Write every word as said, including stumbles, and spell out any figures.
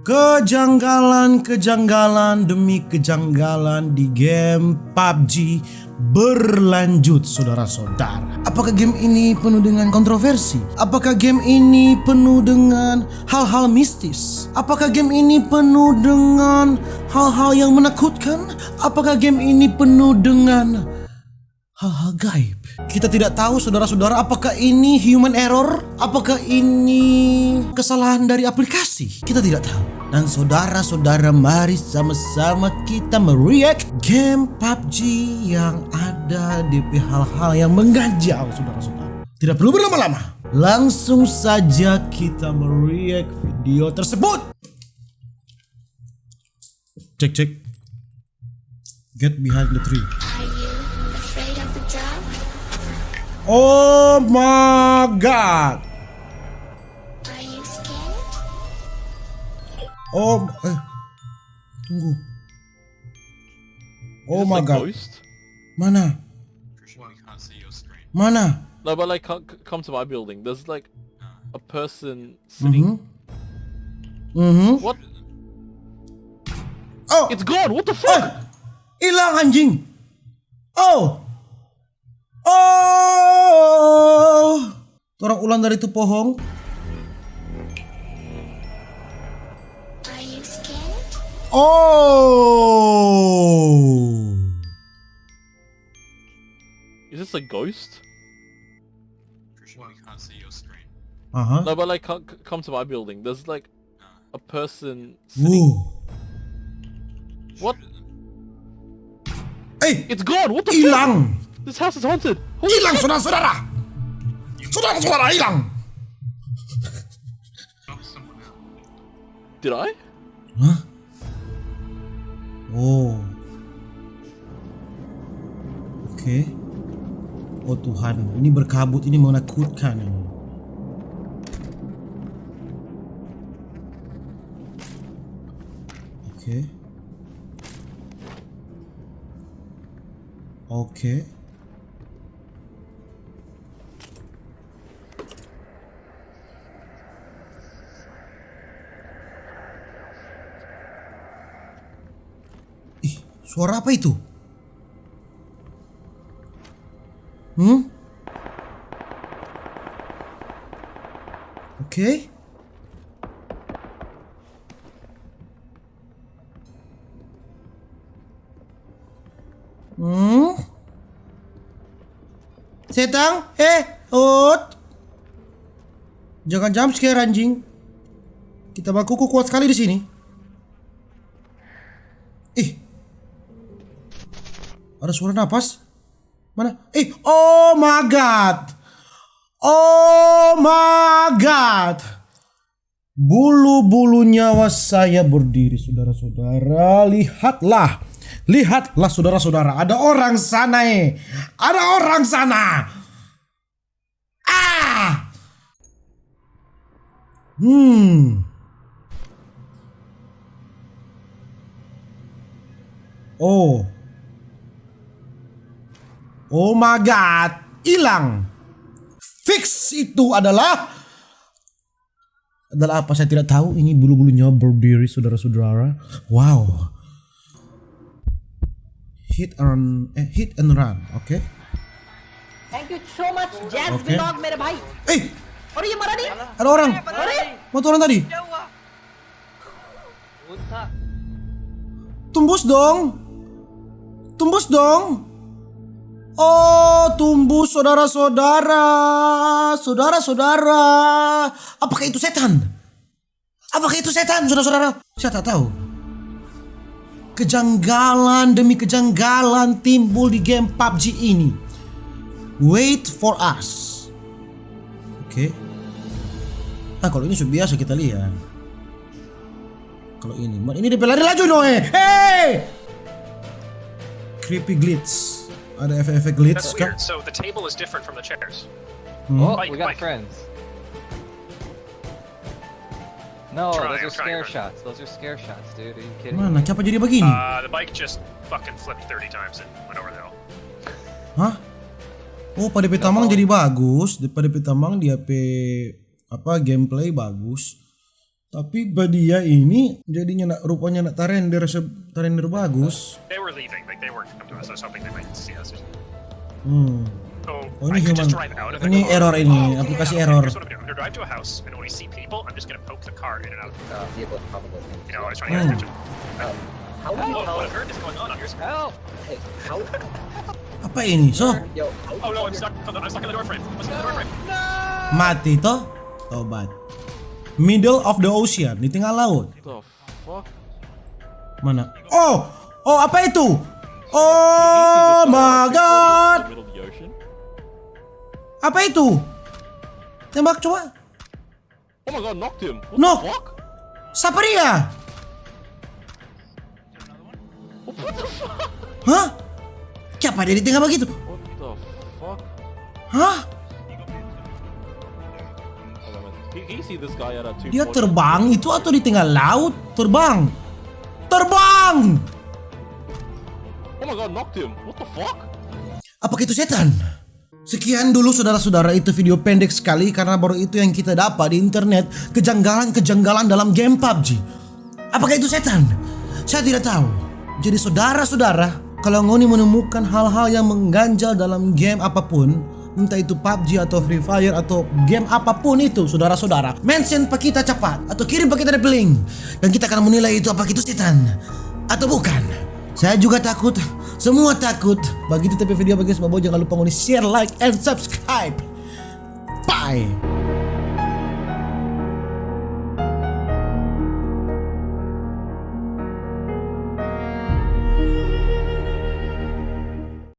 Kejanggalan-kejanggalan demi kejanggalan di game pabji berlanjut, saudara-saudara. Apakah game ini penuh dengan kontroversi? Apakah game ini penuh dengan hal-hal mistis? Apakah game ini penuh dengan hal-hal yang menakutkan? Apakah game ini penuh dengan hal-hal gaib? Kita tidak tahu, saudara-saudara, apakah ini human error? Apakah ini kesalahan dari aplikasi? Kita tidak tahu. Dan saudara-saudara, mari sama-sama kita mereact game pabji yang ada di hal-hal yang mengganjal, saudara-saudara. Tidak perlu berlama-lama, langsung saja kita mereact video tersebut. Cek, cek. Get behind the tree. Are you afraid of the dark? Oh my god. Are you scared? Oh, eh. Tunggu. Oh Is this my a god. Ghost? Mana? Well, you can't see your screen. Mana? No, but like, come, come to my building. There's like a person sitting. Mhm. Mhm. What? Oh, It's gone. What the fuck? eh, hilang anjing. Oh. Oh. Orang ulang dari tu pohong. Are you scared? Oh. Is this a ghost? Well, you can't see your screen. Aha. No, but like, come, come to my building. There's like a person sitting. Wuh. What? Eh, It's gone. What the fuck? hilang. This house is haunted. Holy Hilang, shit. saudara-saudara. Saudara-saudara, hilang. Knock someone out. Did I? Hah? Oh. Oke. Oh Tuhan, ini berkabut, ini menakutkan ini. Oke. Oke. Ih, suara apa itu? Hmm? Oke. Hmm? Setang? Eh, ot. Jangan jump scare, anjing. Kita bakuku kuat sekali di sini. Ih. Ada suara napas. Mana? Ih, oh my god. Oh my god. Bulu-bulu nyawa saya berdiri, saudara-saudara. Lihatlah. Lihatlah, saudara-saudara. Ada orang sana, eh. Ada orang sana. Ah! Hmm. Oh. Oh my god, hilang. Fix itu adalah adalah apa, saya tidak tahu. Ini bulu-bulu nyawa berdiri, saudara-saudara. Wow. Hit and eh, hit and run, oke? Thank you so much, Jazz Okay. Vlog, मेरे भाई। Eh, और ये मरा नहीं? Ada orang. अरे, Mau turun tadi? Tumbus dong. Tumbus dong. Oh, tumbus, saudara-saudara. Saudara-saudara. Apakah itu setan? Apakah itu setan, saudara-saudara? Saya tak tahu. Kejanggalan demi kejanggalan timbul di game pabji ini. Wait for us. Oke. Nah, kalau ini sudah biasa kita lihat. Kalau ini, ini dia lari laju dong, eh. Hey! Creepy glitch. Ada efek-efek glitch That's kah? Weird. So the table is different from the chairs. Hmm. Oh, Bike, we got bike. Friends. No, Try, those are try, scare try. Shots. Those are scare shots, dude. Are you kidding? Mana? Kenapa jadi begini? Uh, the bike just fucking flipped thirty times and went over the hill. Hah? Oh, pada pe tamang jadi bagus, pada pe tamang dia pe apa gameplay bagus. Tapi ba dia ini jadinya nak, rupanya nak tarender se-, tarender bagus. They were leaving. Like, they weren't come to us. I was hoping they might see us. Hmm. So Oh, I ini could just human. Drive out of the Ini car. Error ini, Oh, aplikasi yeah, Error. Here's what I'm gonna do. I'm gonna drive to a house, and when I see people, I'm just gonna poke the car in and out. Uh, vehicle, probably. You know, I was trying to get Hmm. attention. Um, how do you Oh, tell? what on earth is going on on your side? Help! Hey, how? Apa ini? So, Yo, how do Oh you no, tell I'm your- stuck. I'm stuck in the door frame. I'm stuck in the door frame. mati toh? Tobat. Middle of the ocean, di tengah laut. The fuck? Mana? Oh, oh, apa itu? Oh my god. Middle of the ocean? Apa itu? Tembak coba. Oh my god, knocked him. What Knock. The fuck? Siapa dia? What the fuck? Hah? Siapa dia di tengah begitu? What the fuck? Hah? Hold on, man. Can, can you see this guy at a two? Dia terbang itu atau di tengah laut? Terbang. Terbang. Oh my god, knocked him. What the fuck? Apakah itu setan? Sekian dulu saudara-saudara, itu video pendek sekali karena baru itu yang kita dapat di internet, kejanggalan-kejanggalan dalam game PUBG. Apakah itu setan? Saya tidak tahu. Jadi saudara-saudara, kalau ngoni menemukan hal-hal yang mengganjal dalam game apapun, entah itu PUBG atau Free Fire atau game apapun itu, saudara-saudara, mention pa kita capat atau kirim pa kita di link, dan kita akan menilai itu apakah itu setan atau bukan. Saya juga takut, semua takut. Bagitu tapi video bagian semua, jangan lupa ngoni share, like, and subscribe. Bye.